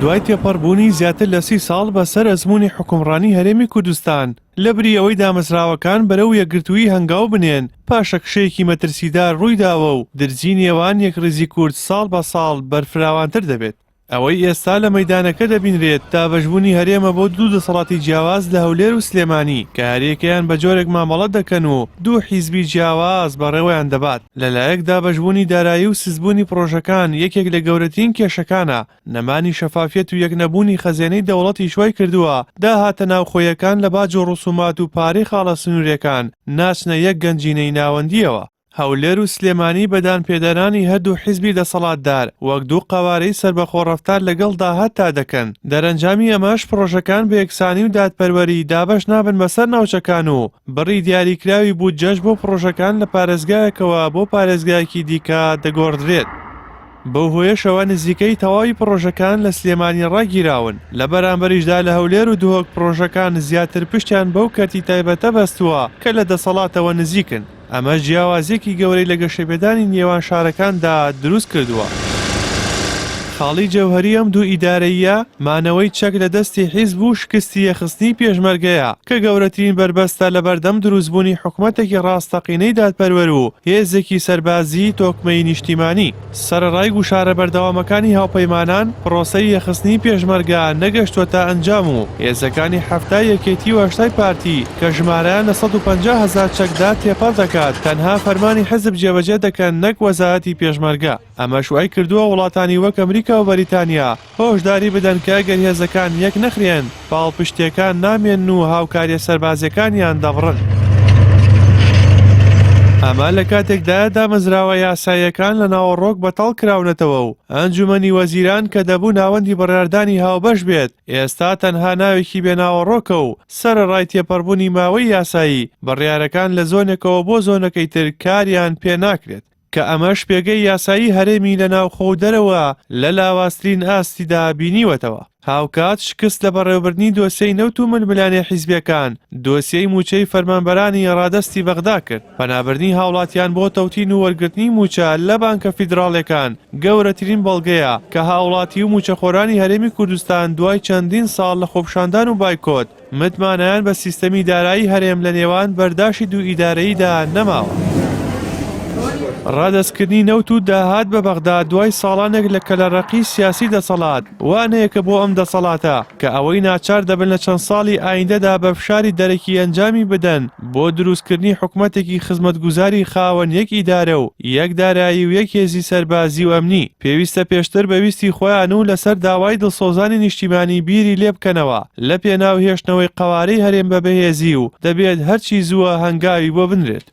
دوای تێپەڕبوونی زیاتر لە 30 ساڵ بەسەر ئەزموونی حوکمڕانی هەرێمی کوردستان، لەبری ئەوەی دامەزراوەکان بەرەو یەکگرتوویی هەنگاو بنێن، پاشەکشەیەکی مەترسیدار ڕوویداوە و درزی نێوان یەکڕیزی کورد ساڵ بە ساڵ بەرفراوانتر دەبێت. ئەوەی ئێستا لە مەیدانەکە دەبینرێت دابەشبوونی هەرێمە بۆ دوو دەسەڵاتی جیاواز لە هەولێر و سلێمانی کە هەریەکەیان بە جۆرێک مامەڵە دەکەن و دوو حیزبی جیاواز بەڕێوەیان دەبات. لەلایەک دابەشبوونی دارایی و سستبوونی پڕۆژەکان یەکێک لە گەورەترین کێشەکانە، نەمانی شەفافیەت و یەکنەبوونی خەزێنەی دەوڵەتیش وای کردووە داهاتە ناوخۆیەکان لە باج و ڕسومات و پارەی خاڵە سنوورێکان ناچنە یەک گەنجینەی ناوەندییەوە. هەولێر و سلێمانی بە دانپێدانانی هەردوو حیزبی دەسەڵاتدار وەک دوو قەوارەی سەربەخۆ ڕەفتار لەگەڵ داهاتدا دەکەن، دەرەنجامی ئەمەش پڕۆژەکان بە یەکسانی و دادپەروەری دابەش نابن بەسەر ناوچەکان و بڕی دیاریکراوی بودجەش بۆ پڕۆژەکان لە پارێزگایەکەوە بۆ پارێزگایەکی دیکە دەگۆڕدرێت. بەو هۆیەشەوە نزیکەی تەواوی پڕۆژەکان لە سلێمانی ڕاگیراون، لە بەرامبەریشدا لە هەولێر و دهۆک پڕۆژەکان زیاتر پشتیان بەو کەرتی تایبەتە بەستووە کە لە دەسەڵاتەوە نزیکن. ئەمەش جیاوازییەکی گەورەی لە گەشەپێدانی نێوان شارەکاندا دروست کردووە. خاڵی جەوهەری ئەم دوو ئیدارەییە، مانەوەی چەک لە دەستی حیزب و شکستی یەکخستنی پێشمەرگەیە، کە گەورەترین بەربەستە لەبەردەم دروستبوونی حکومەتێکی ڕاستەقینەی دادپەروەر و هێزێکی سەربازیی تۆکمەی نیشتیمانی. سەرەڕای گوشارە بەردەوامەکانی هاوپەیمانان، پرۆسەی یەکخستنی پێشمەرگە نەگەشتووەتە ئەنجام و هێزەکانی حەفتای یەکێتی و هەشتای پارتی کە ژمارەیان لە 150 هەزار چەکدار تێپەڕ دەکات، تەنها فەرمانی حزب جێبەجێ دەکەن نەک وەزارەتی پێشمەرگە. ئەمەش وای کردووە وڵاتانی وەک ئەمریکا و بەریتانیا هۆشداری بدەن کە ئەگەر هێزەکان یەک نەخرێن، پاڵپشتییەکان نامێنن و هاوکارییە سەربازییەکانیان دەبڕن. ئەمە لە کاتێکدایە دامەزراوە یاساییەکان لە ناوەڕۆک بەتاڵ کراونەتەوە و ئەنجومەنی وەزیران کە دەبوو ناوەندی بڕیاردانی هاوبەش بێت، ئێستا تەنها ناوێکی بێ ناوەڕۆکە و سەرەڕای تێپەڕبوونی ماوەی یاسایی، بڕیارەکان لە زۆنێکەوە بۆ زۆنەکەی تر کاریان پێ ناکرێت. کە ئەمەش پێگەی یاسایی هەرێمی لە ناوخۆ و دەرەوە لە لاوازترین ئاستیدا بینیوەتەوە. هاوکات شکست لە بەڕێوەبردنی دۆسیەی نەوت و ململانێ حیزبیەکان، دۆسیەی مووچەی فەرمانبەرانی ڕادەستی بەغدا کرد، پەنابردنی هاوڵاتیان بۆ تەوتین و وەرگرتنی مووچە لە بانکە فیدراڵیەکان گەورەترین بەڵگەیە کە هاوڵاتی و مووچەخۆرانی هەرێمی کوردستان دوای چەندین ساڵ لە خۆپیشاندان و بایکۆت متمانەیان بە سیستەمی دارایی هەرێم لە نێوان بەرداشی دوو ئیدارەییدا نەماوە. ڕادەستکردنی نەوت و داهات بە بەغدا دوای ساڵانێک لە کەلەڕەقی سیاسی دەسەڵات، وانەیەکە بۆ ئەم دەسەڵاتە کە ئەوەی ناچار دەبن لە چەند ساڵی ئایندەدا بە فشاری دەرەکی ئەنجامی بدەن بۆ دروستکردنی حکومەتێکی خزمەتگوزاری خاوەن یەک ئیدارە و یەک دارایی و یەک هێزی سەربازی و ئەمنی. پێویستە پێشتر بە ویستی خۆیان و لەسەر داوای دڵسۆزانی نیشتیمانی بیری لێبکەنەوە لە پێناو هێشتنەوەی قەوارەی هەرێم بە بەهێزی و دەبێت هەرچی زووە هەنگاوی بۆ بنرێت.